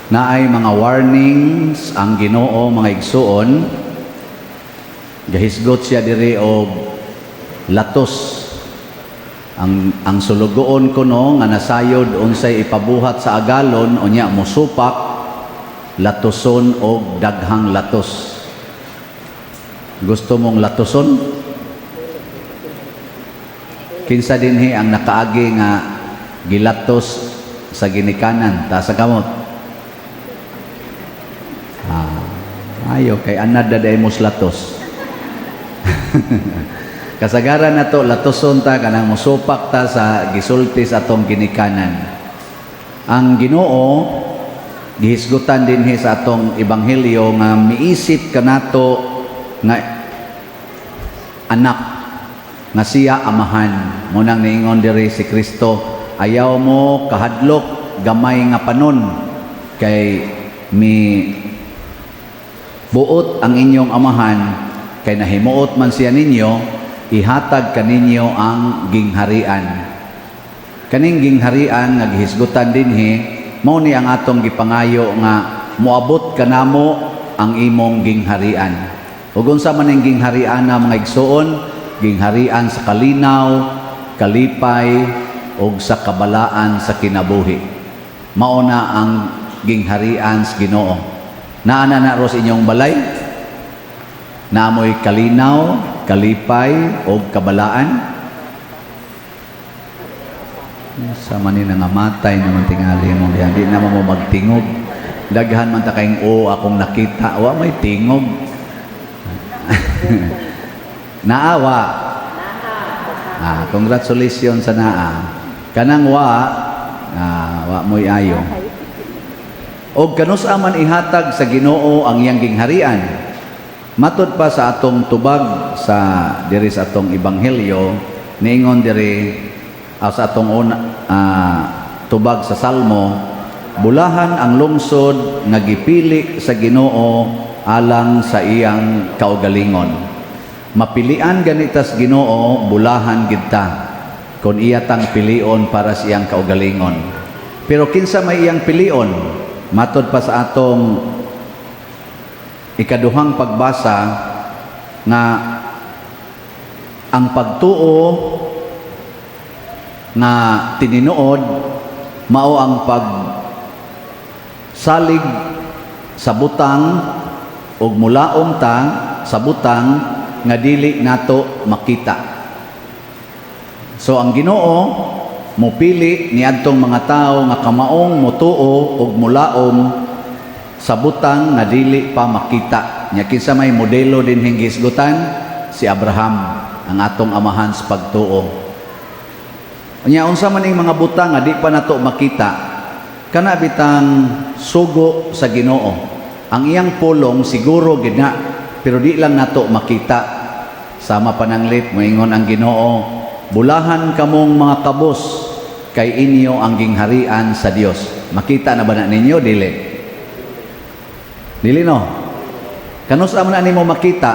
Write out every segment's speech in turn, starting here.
Naay mga warnings ang Ginoo, mga igsuon. Gahisgot siya diri og latos. Ang sulugoon kuno nga nasayod unsay ipabuhat sa agalon, unya musupak, latuson og daghang latos. Gusto mong latuson? Kinsa dinhi ang nakaagi nga gilatos sa ginikanan? Taas sa kamot. Ah, ayo kay anad na day mos latos. Kasagaran na to, latuson ta kanang musupak ta sa gisulti sa atong ginikanan. Ang Ginoo gihisgutan dinhi sa atong ebanghelyo nga miisip kanato nga anak nga siya amahan. Munang niingon diri si Kristo, "Ayaw mo kahadlok, gamay nga panon, kay mi buot ang inyong amahan, kay nahimuot man siya ninyo, ihatag kaninyo ang gingharian." Kaning gingharian nga gihisgutan dinhi, mao ni ang atong gipangayo nga moabot kanamo ang imong gingharian. Ug unsa man ang gingharian na, mga igsuon? Gingharian sa kalinaw, kalipay ug sa kabalaan sa kinabuhi. Mao na ang gingharian sa Ginoo. Naa na na ros inyong balay? Naamoy kalinaw, kalipay ug kabalaan? Sa manin nga matay naman tingali mo diyan, di naman mo magtingog. Daghan man ta kayong o akong nakita, wa may tingog. Naawa. Ah, congratulations sa naa. Kanang wa, ah, wa mo'y ayo. Og kanus-a man ihatag sa Ginoo ang iyang gingharian? Matod pa sa atong tubag sa diri sa atong ebanghelyo, niingon diri sa atong una, tubag sa Salmo, "Bulahan ang lungsod nga gipili sa Ginoo alang sa iyang kaugalingon." Mapilian ganitas Ginoo, bulahan gid ta kon iya tang pilion para sa iyang kaugalingon. Pero kinsa may iyang pilion? Matod pa sa atong ikaduhang pagbasa nga ang pagtuo nga tininuod mao ang pagsalig sa butang ug mulaom ta sa butang nga dili nato makita. So ang Ginoo mupili niadtong mga tawo nga kamaong mutuo ug mulaom sa butang nga dili pa makita. Nya kinsa may modelo dinhing gihisgutan? Si Abraham, ang atong amahan sa pagtuo. Nya unsa man ning mga butang nga di pa nato makita? Kana bitang sugo sa Ginoo. Ang iyang pulong siguro gid na, pero di lang nato makita. Sama pananglit moingon ang Ginoo, "Bulahan kamong mga kabos, kay inyo ang gingharian sa Dios." Makita na ba na ninyo? Dili. Dili, no? Kanus-a man na nimo makita?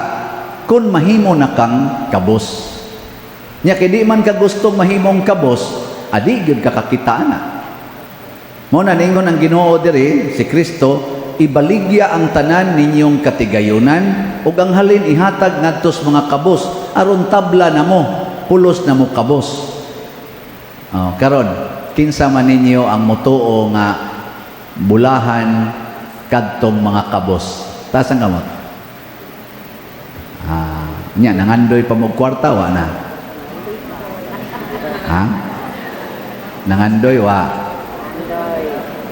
Kung mahimo na kang kabos. Nya kay di man ka gustong mahimong kabos, adi gyud ka kakita na. Mo na ningon ang Ginoo diri, si Kristo, "Ibaligya ang tanan ninyong katigayunan ug ang halin ihatag ngadto sa mga kabos aron tabla na mo, pulos na mo kabos." Oh, karon, kinsa man ninyo ang mutuo nga bulahan kadtong mga kabos? Taas ang kamot. Ah, nya nangandoy pa mo kwarta, wa na? Ha? Nangandoy, wa?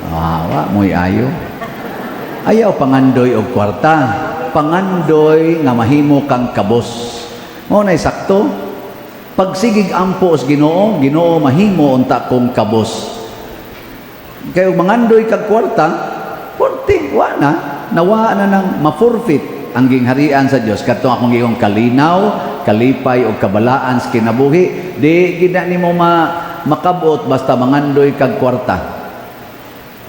Wa, wa mo'y ayo. Ayaw pangandoy og kwarta. Pangandoy nga mahimo kang kabos. Mao nay sakto. Pagsigig ampo sa Ginoo, "Ginoo, mahimo unta kong kabos." Kay mangandoy kag kwarta, porte, wa na. Nawa na nang ma-forfeit ang gingharian sa Dios. Kadtong akong giyong kalinaw, kalipay ug kabalaan sa kinabuhi, di gid na nimo makabot basta mangandoy kag kwarta.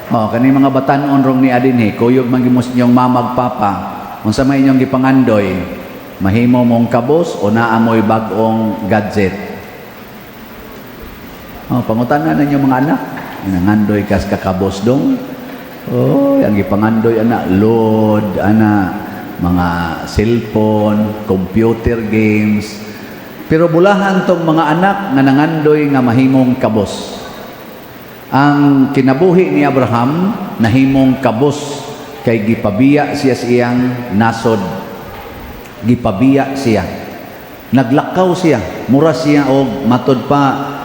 Oh, kani mga batan-on rong ni adinhi, kuyog man gyud mo sa inyong mama ug papa. Unsa may inyong gipangandoy? Mahimo mong kabos o naa mo'y bag-ong gadget? Oh, pangutana ninyo mga anak. Nangandoy kas kakabos dong. Oh, ang gipangandoy ana, load ana, mga cellphone, computer games. Pero bulahan tong mga anak nga nangandoy nga mahimong kabos. Ang kinabuhi ni Abraham nahimong kabos kay gipabiya siya sa iyang nasod. Gipabiya siya. Naglakaw siya. Mura siya og matod pa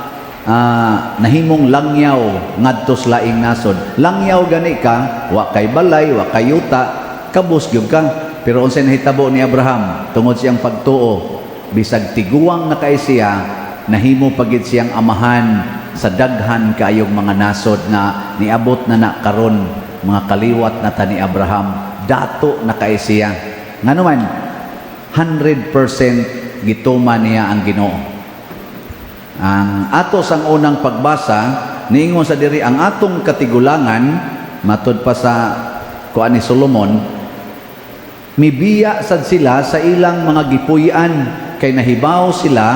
nahimong langyaw ngadto sa laing nasod. Langyaw gani ka, wa kay balay, wa kay yuta, kabos gyud ka. Pero unsay nahitabo ni Abraham tungod siyang pagtuo, bisag tiguang na kay siya, nahimo pa gid siyang amahan sa daghan kaayong mga nasod nga niabot na na karon, mga kaliwat na ta ni Abraham, dato na kay siya. Ngano man, 100% gituman niya ang Ginoo. Ang ato sang unang pagbasa, niingon sa diri ang atong katigulangan, matod pa sa kuan ni Solomon, mibiya sad sila sa ilang mga gipuy-an kay nahibaw sila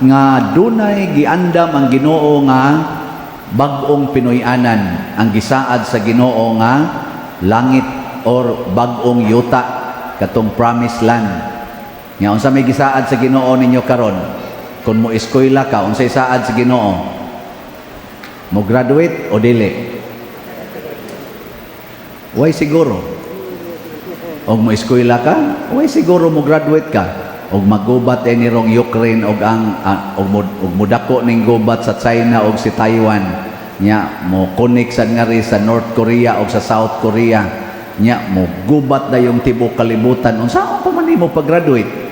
nga dunay giandam ang Ginoo nga bag-ong Pinoy-anan, ang gisaad sa Ginoo nga langit or bag-ong yuta, katong promised land. Nga unsa may gisaad sa Ginoo ninyo karon? Kung mo eskwela ka, unsay saad sa Ginoo? Mo graduate o dili? Way siguro. Og mo eskwela ka, way siguro mo graduate ka. Og magubat ni rong Ukraine og ang og modako ning gubat sa China og si Taiwan. Nya mo connect sad ngari sa North Korea og sa South Korea. Nya mo gubat dayong tibuok kalibutan. Unsa pa man nimo pag-graduate?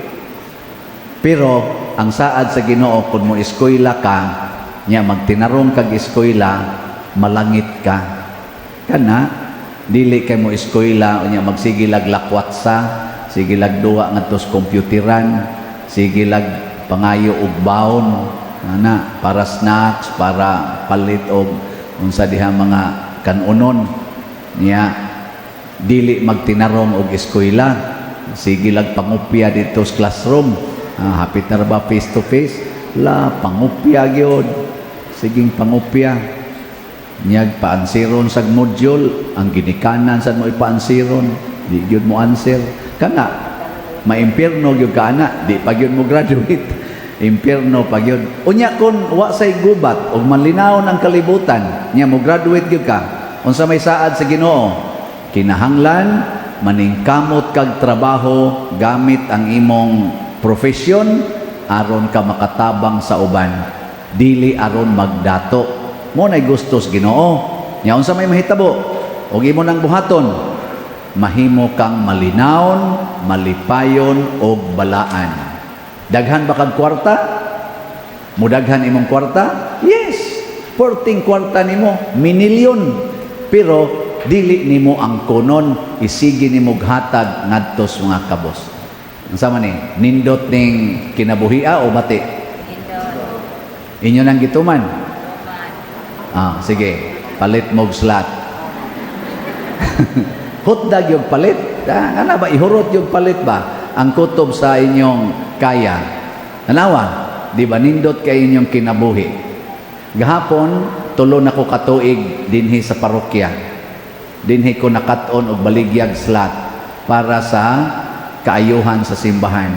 Pero ang saad sa Ginoo, kung mo eskwela ka, nya magtinarong kag eskwela, malangit ka. Kana dili kay mo eskwela nya magsige lag lakwatsa, sige lag duwa ngadto sa computeran, sige lag pangayo og baon ana para snacks, para palit og unsa diha mga kanunon. Nya dili magtinarong og eskwela, sige lag pangupya dito sa classroom. Hapit na ra ba face to face la, pangupya gyud, siging pangupya. Nyag paansiron sa module, ang ginikanan sad mo ipaansiron, di gyud mo answer. Kana maimpierno gyud ka ana, di pa gyud mo graduate, impierno pa gyud. Unya kon wa say gubat og malinawon ang kalibutan, nya mo graduate gyud ka, unsa may saad sa Ginoo? Kinahanglan maningkamot kag trabaho gamit ang imong profesyon aron ka makatabang sa uban, dili aron magdato. Mo nay gusto sa Ginoo. Nya unsa may mahitabo og imo nang buhaton, mahimo kang malinawon, malipayon og balaan. Daghan ba kag kwarta? Mudaghan imong kwarta? Yes, perting kwarta nimo minilyon, pero dili nimo ang kunon, isige nimo hatag ngadto sa mga kabos. Unsa man ni nindot ning kinabuhia o bati? Nindot. Inyo nang gituman? Tuman. Ah, sige, palit mog slot. Hotdog yung palit. Ah, ana ba ihurot yung palit ba? Ang kutob sa inyong kaya. Tanawa, di ba nindot kay inyong kinabuhi? Gahapon, tulo na ko katuig dinhi sa parokya. Dinhi ko nakat-on og baligyag slot para sa kaayuhan sa simbahan.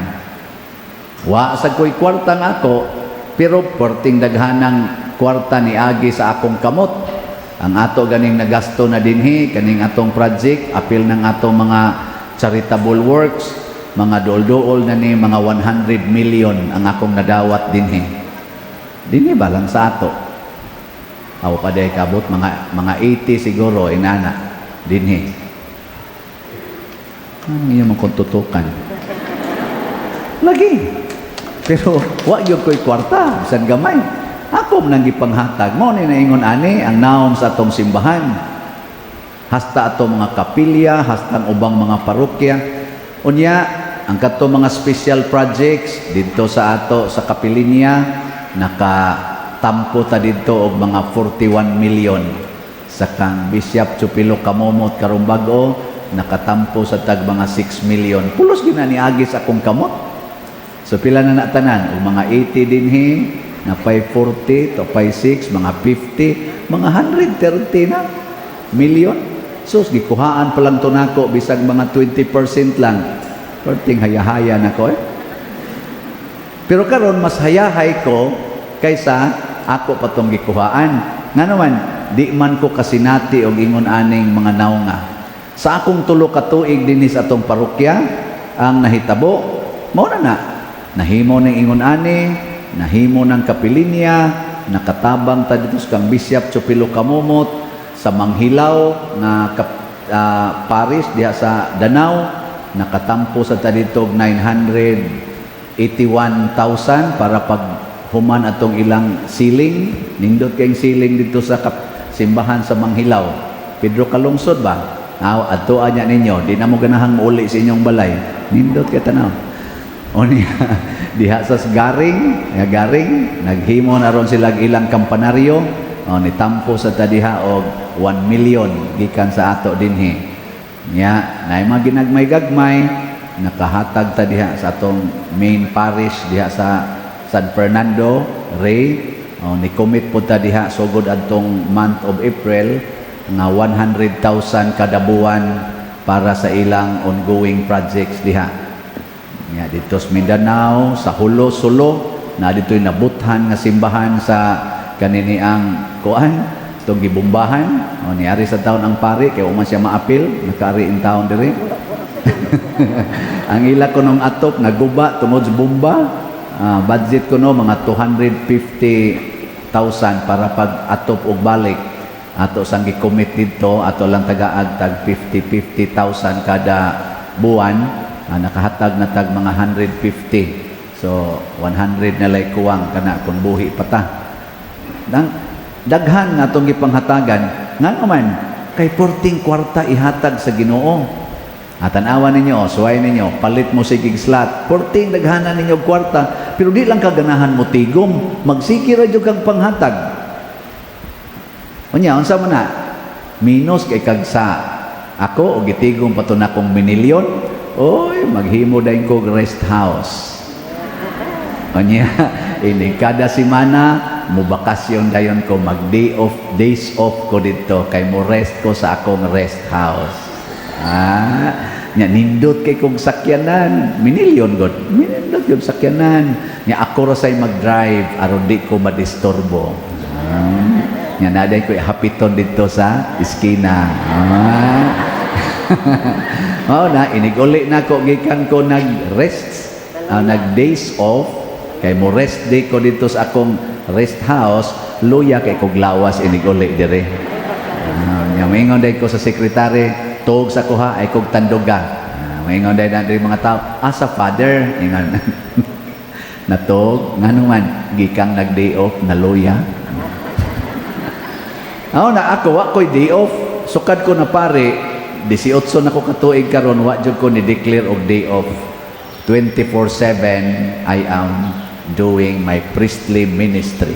Wa sa ko'y kwarta nga ako, pero perting daghanang kwarta ni agi sa akong kamot. Ang ato ganing nagasto na dinhi, kaning atong project, apil ng atong mga charitable works, mga dool-dool na ni mga 100 million ang akong nadawat dinhi. Dinhi ba lang sa ato? Aw pa day kabot mga 80 siguro inana dinhi. Ano yung mga tutukan? Lagi. Pero wa gyud ko'y kwarta, bisan gamay. Ako man ang gipanghatag. Mo ni naingon ani ang naong sa atong simbahan. Hasta atong mga kapilya, hasta ang ubang mga parokya. Unya, ang kadto mga special projects didto sa ato sa kapilinya, nakatampo ta didto og mga 41 million. Sa kang Bishop Chupilo Camomot karong bag-o, nakatampo sa tag mga 6 million. Pulos gyud na niagi sa akong kamot. So pila na natanan? Og mga 80 dinhi, na 540 to 56, mga 50, mga 130 na million. Sus, gikuhaan pa lang to nako bisag mga 20% lang. Perting hayahaya nako eh. Pero karon mas hayahay ko kaysa ako pa tong gikuhaan. Nga naman, di man ko kasinati og ingon aning mga naunga. Sa akong 3 ka tuig dinhi sa atong parokya, ang nahitabo, mao na na. Nahimo ning ingon ani, nahimo ng kapilinya, nakatabang ta dito sa kang Bishop Chupilo Camomot, sa Manghilaw nga parish diha sa Danao, nakatampo sa ta dito og 981,000 para pag human atong ilang ceiling. Nindot kayong ceiling dito sa simbahan sa Manghilaw, Pedro Calungsod ba. Aw, adtoan niya ninyo, di na mo ganahang muuli sa inyong balay. Nindot kay tanaw. O niya, diha sa Garing, nga Garing, naghimo na ron sila ilang kampanaryo, o nitampo sa ta diha og 1 million gikan sa ato dinhi. Nya, naay mga ginagmay-gagmay, nakahatag ta diha sa atong main parish diha sa San Fernando Rey, o ni-commit po ta diha sugod adtong month of April nga 100,000 kada buwan para sa ilang ongoing projects diha. Ya, dito sa Mindanao, sa Hulo, Sulo, na dito'y nabuthan nga simbahan sa kanini ang kuan, itong gibumbahan. O, niari sa taon ang pari, kaya man siya maapil, nakaari in taon diri. Ang ila ko nung atop, naguba tungod sa bomba, budget ko no, mga 250,000 para pag atop og balik. Ato sang gi-commit dito, ato lang tagaag tag 50-50,000 kada buwan, nakahatag na tag mga 150. So 100 na lay kuwang kana kung buhi pa ta. Dang, daghan nga atong gipanghatagan nga naman kay porting kwarta ihatag sa Ginoo. At tan-awa ninyo, suway ninyo, palit mo sigig slot. Porting daghanan ninyo og kwarta, pero di lang kaganahan mo tigom, magsige ra jud kag panghatag. Unya, unsa man na? Minus kay kag sa ako og gitigom pa to nakong minilyon. Oy, maghimo dayon ko og rest house. Unya, ini kada semana mo bakasyon dayon ko, mag day off, days off ko dito kay mo rest ko sa akong rest house. Ah, nya nindot kay kog sakyanan, minilyon god. Minindot yung sakyanan. Nya ako ra say mag-drive aron di ko madisturbo. Ah, nya naday ko hapiton dito sa iskina. Ah. Mao na inig-uli na ko gikan ko nag-rest, nag days off kay mo rest day ko dito sa akong rest house, luya kay kog lawas inig-uli dire. Nya moingon day ko sa sekretary, tuog sa kuha ay kog tanduga. Moingon day na diri mga tao, asa father ingon. Natog ngano man gikang nag day off na luya. Ako na ako, wa ko'y day off. Sukad ko na pare, 18 na ko katuig karon, wa jud ko ni declare og day off. 24/7 I am doing my priestly ministry.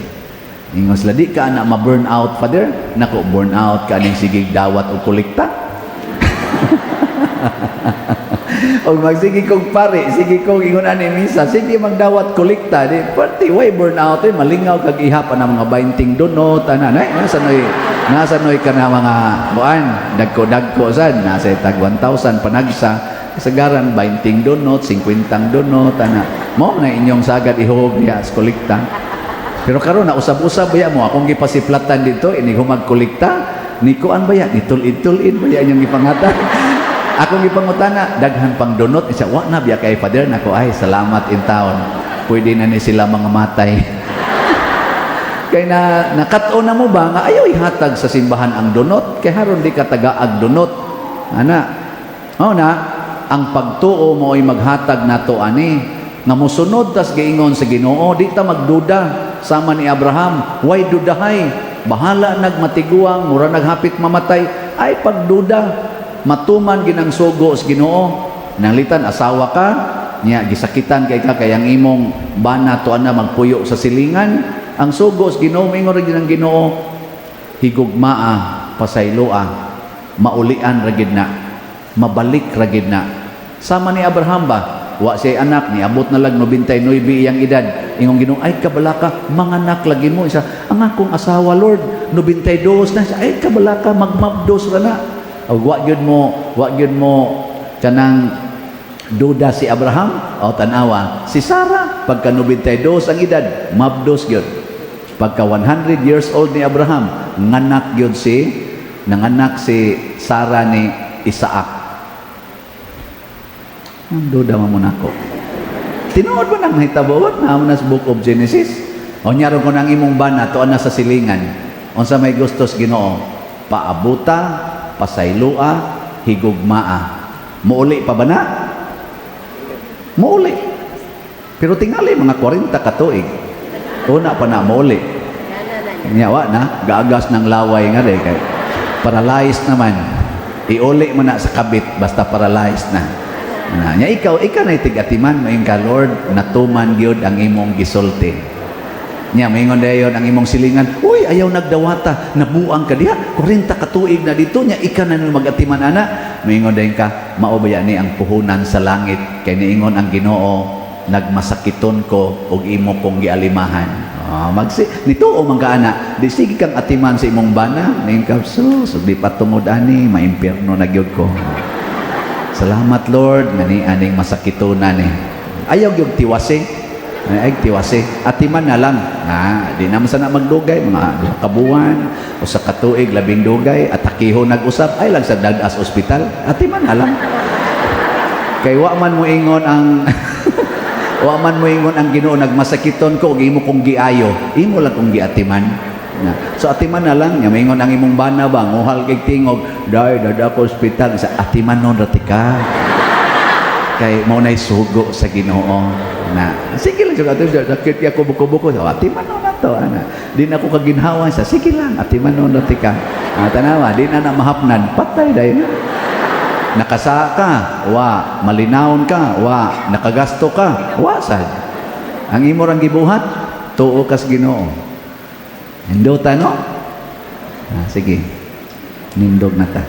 Ingon sila, "Di ka na ma-burn out, Father?" Nako, burn out ka ning sigig dawat og kolekta. Og magsige kog pare, sige kog ingon ani misa, sige magdawat kolekta, di party way burn out eh, malingaw kag ihap na mga 20 donot ana na, nasa noy ka na mga buan, dagko-dagko sad, nasa tag 1,000 panagsa, kasagaran 20 donot, 50 donot ana. Mo na inyong sagad ihog diha sa kolekta. Pero karon na usab-usab baya mo akong gipasiplatan dito inig humag kolekta, ni kuan baya, ni tul-id-tul-id baya inyong gipanghatag. Akong gipangutana, "Daghan pang donot?" Isa, "Wa na biya kay, Father." Nako, ay salamat in town. Pwede na ni sila mga matay. Kay na nakat-on na mo ba nga ayaw ihatag sa simbahan ang donot kay haron di ka tagaag donot. Ana. Mao na ang pagtuo mo ay maghatag nato ani nga mosunod tas giingon sa Ginoo, di ta magduda sama ni Abraham, way dudahay, bahala nagmatiguang, mura naghapit mamatay, ay pagduda, matuman ginang sugo sa Ginoo. Nanglitan asawa ka niya, gisakitan kay ka kay ang imong bana tuan na magpuyo sa silingan, ang sugo sa Ginoo, mingon ra gid ang Ginoo, higugmaa, pasayloa, maulian ra gid na, mabalik ra gid na. Sama ni Abraham ba, wa siya anak, niabot na lag 99 iyang edad, ingong Ginoo, "Ay kabalaka, manganak lagi mo." Isa, "Ang akong asawa, Lord, 92 na siya." "Ay kabalaka, magmabdos ra na." Og wa gyud mo kanang duda si Abraham. O tanawa si Sarah, pagka 92 ang edad, mabdos gyud. Pagka 100 years old ni Abraham, nganak gyud si nanganak si Sarah ni Isaac. Ang duda man mo nako. Tinuod ba nang nahitabo na na sa Book of Genesis? O nya ron kung ang imong bana tuan na sa silingan, unsa may gustos Ginoo? Paabuta, pasaylua, higugmaa. Muuli pa ba na? Muuli. Pero tingali mga 40 ka tuig. Una pa na muuli. Nya wa na, gaagas ng laway nga rin kay paralyzed naman. Iuli mo na sa kabit basta paralyzed na. Na, nya ikaw na tig-atiman, moingon ka, "Lord, natuman gyud ang imong gisulti." Nya moingon dayon ang imong silingan, "Uy, ayaw nagdawata, nabuang ka diha, 40 ka tuig na dito, nya ikaw na nun mag-atiman ana." Moingon dayon ka, "Mao ba ni ang puhunan sa langit kay niingon ang Ginoo, nagmasakiton ko ug imo kong gialimahan." Ah, magsi nito o man ka ana, di sige kang atiman sa imong bana, ning ka sus, di patungod ani, maimpierno na gyud ko. Salamat, Lord, ngani aning masakitonan ni. Ayaw gyud tiwasi. Ay tiwasi. Atiman na lang. Na, di naman sana magdugay mga 2 ka buwan o sa katuig labing dugay atakiho nag-usap ay lang sa dadas ospital. Atiman na lang. Kay wa man mo ingon ang Ginoo, nagmasakiton ko ug imo kong giayo, imo lang kong giatiman. Na. So atiman na lang, nya maingon ang imong bana ba, nguhal kay tingog, "Day, dada ko ospital," sa atiman nun rati ka. Kay mao nay sugo sa Ginoo. Na, sige lang siya, sakit kaya ko buko-buko, so, atiman nun na to, ana. Di na ko kaginhawa sa, sige lang, atiman nun rati ka. Ah, tanawa, di na na mahapnan, patay dahil na. Nakasa ka, wa. Malinawon ka, wa. Nakagasto ka, wa sad. Ang imo rang gibuhat, tuo kas Ginoo. Nindota, no? Ah, sige. Nindog na ta.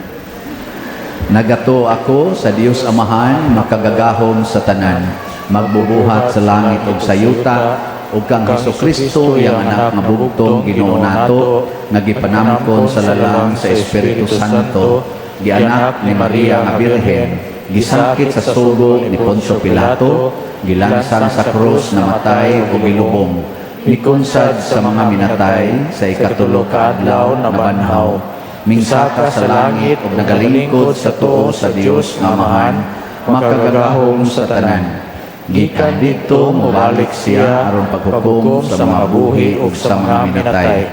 Nagatuo ako sa Dios Amahan, makagagahom sa tanan, magbubuhat sa langit ug sa yuta, ug kang Hesukristo, iyang anak nga bugtong Ginoo nato, nga gipanamkon sa lalang sa Espiritu Santo, gianak ni Maria nga Birhen, gisakit sa sugo ni Poncio Pilato, gilansang sa krus, namatay ug gilubong, mikunsad sa mga minatay, sa ikatulo ka adlaw nabanhaw, mingsaka sa langit ug nagalingkod sa tuo sa Dios nga Amahan, makagagahom sa tanan. Gikan didto mobalik siya aron paghukom sa mga buhi ug sa mga minatay.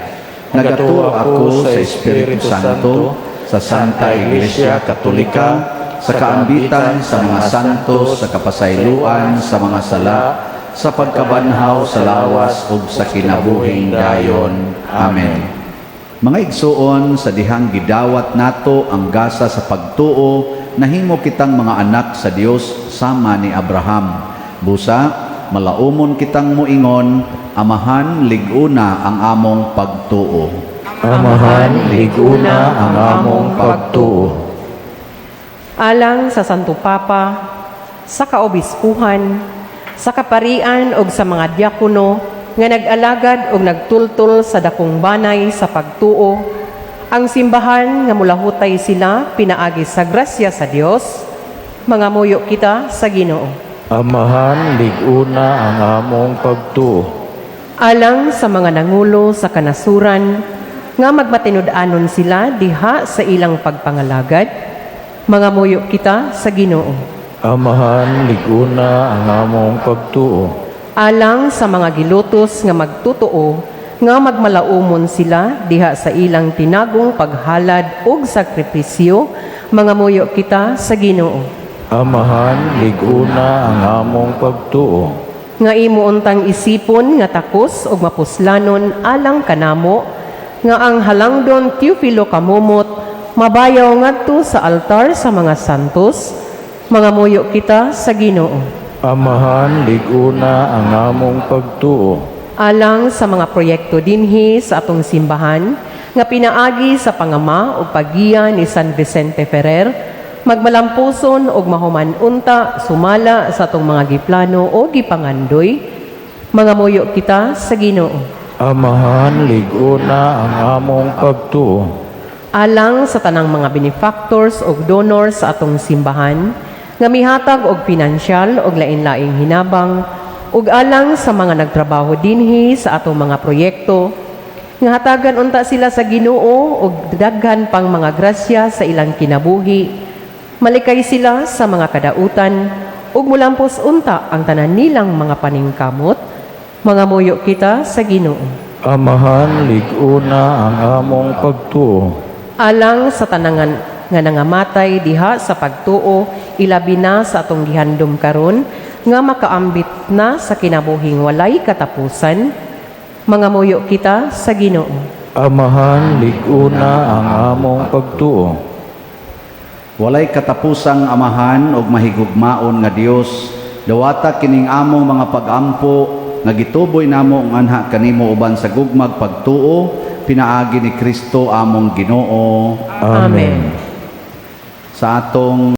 Nagatuo ako sa Espiritu Santo, sa Santa Iglesia Katolika, sa kaambitan sa mga santos, sa kapasayloan sa mga sala, sa pagkabanhaw sa lawas ug sa kinabuhing dayon. Amen. Mga igsuon, sa dihang gidawat nato ang gasa sa pagtuo, nahimo kitang mga anak sa Dios sama ni Abraham. Busa, malaumon kitang muingon, "Amahan, lig-una ang among pagtuo." Amahan, lig-una ang among pagtuo. Alang sa Santo Papa, sa kaobispuhan, sa kaparian ug sa mga diakono nga nag-alagad ug nagtultol sa dakong banay sa pagtuo, ang simbahan nga mulahutay sila pinaagi sa grasya sa Dios, mangamuyo kita sa Ginoo. Amahan, lig-una ang among pagtuo. Alang sa mga nangulo sa kanasuran nga magmatinud-anon sila diha sa ilang pagpangalagad, mangamuyo kita sa Ginoo. Amahan, lig-una ang among pagtuo. Alang sa mga gilutos nga magtutoo nga magmalaumon sila diha sa ilang tinagong paghalad ug sakripisyo, mangamuyo kita sa Ginoo. Amahan, lig-una ang among pagtuo. Nga imo untang isipon nga takos ug mapuslanon alang kanamo nga ang halangdon Teofilo Camomot mabayaw ngadto sa altar sa mga santos, mangamuyo kita sa Ginoo. Amahan, lig-una ang among pagtuo. Alang sa mga proyekto dinhi sa atong simbahan nga pinaagi sa pangama ug paggiya ni San Vicente Ferrer magmalampuson ug mahuman unta sumala sa atong mga giplano o gipangandoy, mangamuyo kita sa Ginoo. Amahan, lig-una ang among pagtuo. Alang sa tanang mga benefactors ug donors sa atong simbahan nga mihatag og pinansyal og lain-laing hinabang, ug alang sa mga nagtrabaho dinhi sa atong mga proyekto, nga hatagan unta sila sa Ginoo og daghan pang mga grasya sa ilang kinabuhi, malikay sila sa mga kadautan ug mulampos unta ang tanan nilang mga paningkamot, mangamuyo kita sa Ginoo. Amahan, lig-una ang among pagtuo. Alang sa tanan nga nangamatay diha sa pagtuo, ilabi na sa atong gihandom karon nga makaambit na sa kinabuhing walay katapusan, mangamuyo kita sa Ginoo. Amahan, lig-una ang among pagtuo. Walay katapusang Amahan ug mahigugmaon nga Dios, dawata kining among mga pagampo nga gituboy namo ang anha kanimo uban sa gugmag pagtuo pinaagi ni Kristo among Ginoo. Amen. Sa atong